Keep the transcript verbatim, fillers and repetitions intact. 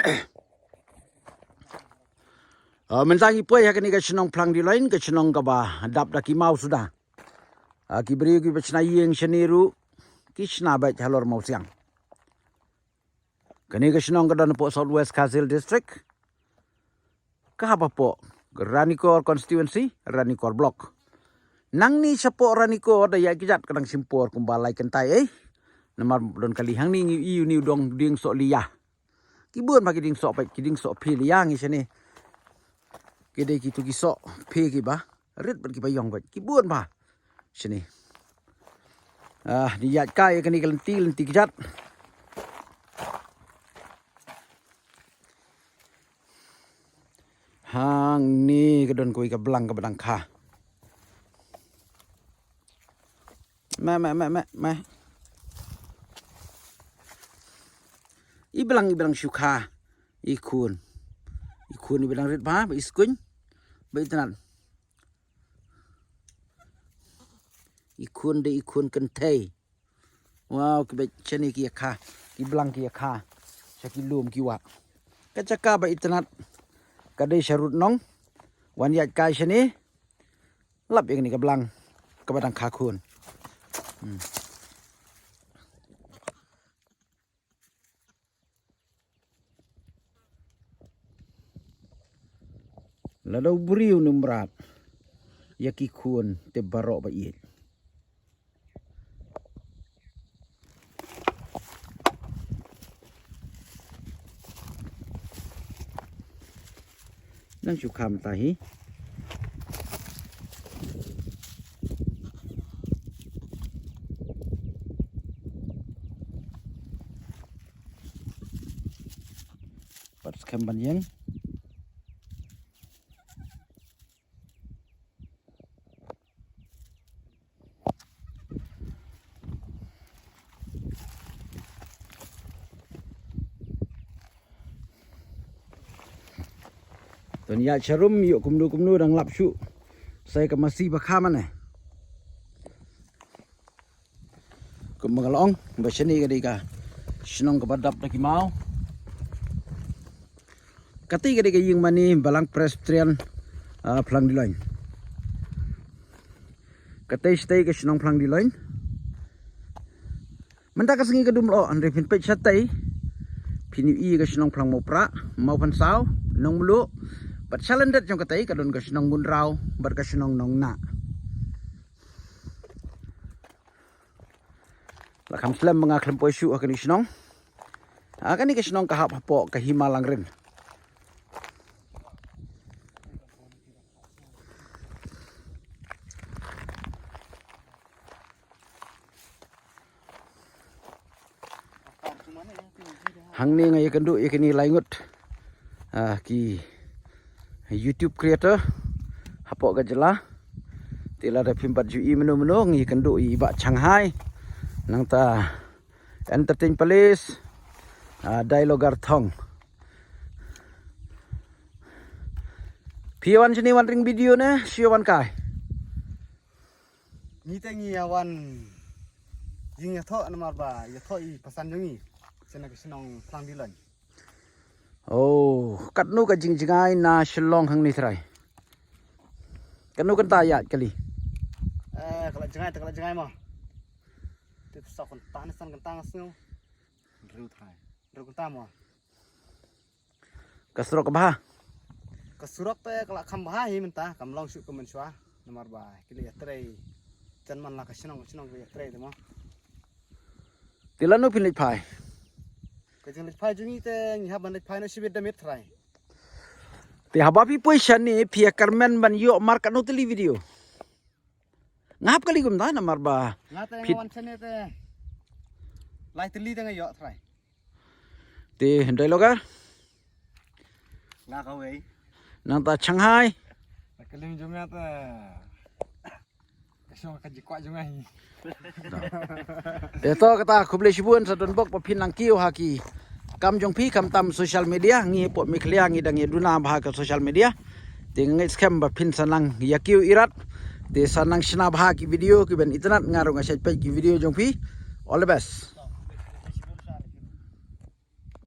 Ah, mynta ngi poi ha kane ka shnong Phlang Diloin, ka shnong kaba dap da ki maw suda. Ah, ki briew kiba shna ïing shane ruh ki shna beit halor Mawsiang. Kane ka shnong ka don hapoh South West Khasi Hills District. Ka hap hapoh Ranikor Constituency, Ranikor Block. Nangne shapoh Ranikor da ïaid kjat ka dang shim por kumba lai kynta ei. Namar don kali hangne ngi ïohi une u dong dieng soh liya. Ki bun bha ki dieng soh pat, ki dieng soh phi liya ngi shane. Ki dei kitu ki soh phi kiba rit bad kiba ïong bad ki bun bha shane. Ah, ngi ïaid kai kane ka lynti, lynti kjat. Hangne ka don kawei ka blang kaba dang kha. Me, me, me, me, me. I blang, i blang shu kha. I khun. I khun i blang rit bha, ba i skuin. Ba i tnat. I khun de i khun kynthei. Wow, ki beit shane ki ïa kha, ki blang ki ïa kha sha ki lum ki wah. Ka jaka ba itynnat ka dei sha Rutnong. Wan ïaid kai shane. Lap ïa kane ka blang kaba dang kha khun. Hmm. Lada u briew u mrad ïa ki khun te baroh ba ïeit. Nang shu kham ta hi. Pat skhem ban ïeng. Ton ïa sharum ïoh kumno kumno dang lap shuh. Sai ka masi ba kha mane. Kumba nga la ong ba shane ka dei ka shnong kaba dap da ki maw. Kata ka dei ka ïing mane Balang Presbyterian, ah, Phlang Diloin. Kata shatei ka shnong Phlang Diloin. Mynta ka sngi ka dum lo, hynrei phin peit shatei phin ïohi ka shnong Phlang Mawprah, Mawphansaw, Nongmluh. Bad sha lyndet jong kata ka don ka shnong Ngundraw bad ka shnong Nongnah. La kham slem ba nga khlem poi shuh ha kane ka shnong. Ha kane ka shnong ka hap hapoh ka hima Langrin. Hangne nga ïakynduh ïa kine lai ngut, ah, ki YouTube creator hapoh ka jylla. Te lada phim pat ju i mynno mynno ngi ïakynduh ïa i Bah Changhai, nangta Entertain Palace, ah, Dialoger Thong. Phi wan shane wan ring video ne shi wan kai? Ngi te ngi ïa wan jingïathoh namar ba ïathoh i pasan jong ngi. Shane ka shnong Phlang Diloin. Oh, katno ka jingjngai na Shillong hangne trai? Katno kynta ïaid kali? Eh, ka la jngai, te ka la jngai mo. Te sa kynta ne san kynta nga sngew. Hynriew trai. Hynriew kynta mo. Ka surok ka bha? Ka surok te ka la kham bha hi mynta, kam long shuh kum mynshuwa. Namar ba ki la ïatrei. Jan man la ka shnong, ka shnong ki la ïatrei te mo. Te lano phin leit phai? Ka jingleit phai jong ngi te ngi hap ban leit phai noh shibit da miet trai. Te haba phi poi shane phi ïa kyrmen ban ïoh mark katno tylli video? Nga hap kali kumta namar ba nga te phi nga wan shane te lai tylli te nga ïoh trai. Te Dialoger? Nga kawei. Nangta Changhai? Ka lim jong nga te. Ka shong ka jingkwah jong nga hi. Te to kata khublei shibun sa don bok ba phin nang kiew ha ki kam jong phi khamtam social media, ngi hapoh Meghalaya ngi dang ïa duna bha ha ka social media. Te nga ngeit skhem ba phin sa nang ïa kiew irat. Te sa nang shna bha ha ki video kiban itynnat, nga ruh nga shait peit ki video jong phi. All the best.